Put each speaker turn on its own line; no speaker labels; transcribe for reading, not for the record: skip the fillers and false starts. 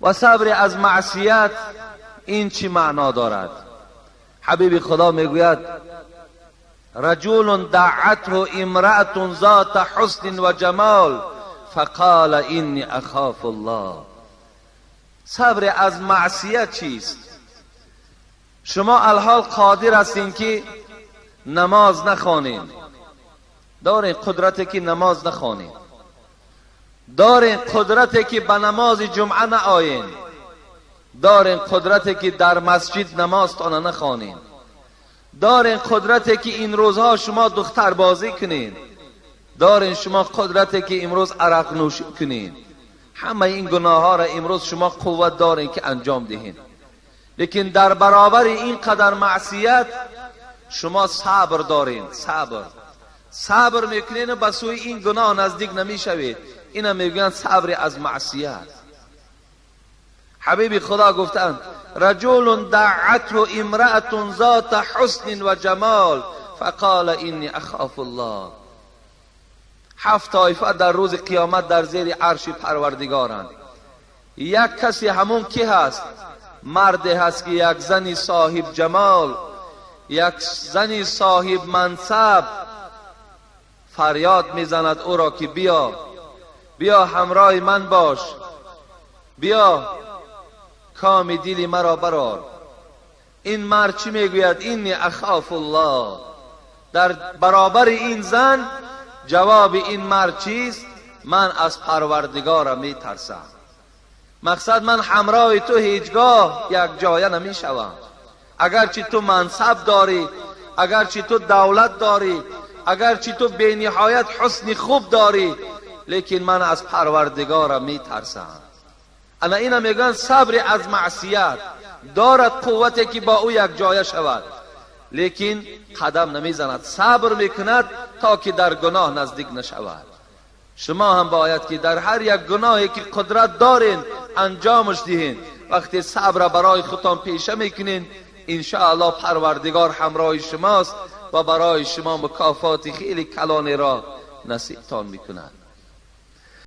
و صبر از معصیت این چی معنا دارد؟ حبیب خدا میگوید رجل دعته امرأة ذات حسن و جمال فقال اینی اخاف الله. صبر از معصیت چیست؟ شما الحال قادر هستین که نماز نخوانین، دارین قدرت که نماز نخوانین، دارین قدرت که به نماز جمعه نآیین، دارین قدرت که در مسجد نمازتان نخوانین، دارین قدرت که این روزها شما دختر بازی کنین، دارین شما قدرت که امروز عرق نوشی کنین. همه این گناه ها را امروز شما قوت دارین که انجام دهین، لیکن در برابر این قدر معصیت شما صبر دارین. صبر میکنین و به سوی این گناه نزدیک نمیشوید. اینا میگن صبر از معصیت. حبیب خدا گفتند رجل دعته امرأة ذات حسن و جمال فقال اینی اخاف الله. 7 طایفه در روز قیامت در زیر عرش پروردگارند. یک کسی همون کی هست؟ مرد هست که یک زنی صاحب جمال، یک زنی صاحب منصب فریاد میزند او را که بیا، بیا همراه من باش، بیا کام دل مرا برار. این مرد چی میگوید؟ اینی اخاف الله. در برابر این زن جواب این مرد چیست؟ من از پروردگارم میترسم. مقصد من همراه تو هیچگاه یک جایه نمیشوم. اگرچه تو منصب داری، اگرچه تو دولت داری، اگرچه تو بی نهایت حسن خوب داری، لیکن من از پروردگارم میترسم. انا اینا میگن صبر از معصیت. دارد قوتی که با او یک جایه شود، لیکن قدم نمیزند، صبر میکند تا که در گناه نزدیک نشود. شما هم باید که در هر یک گناهی که قدرت دارین انجامش دهین. وقتی صبر برای خودتان پیشه میکنین، انشاءالله پروردگار همراه شماست و برای شما مکافات خیلی کلانی را نصیبتان میکند.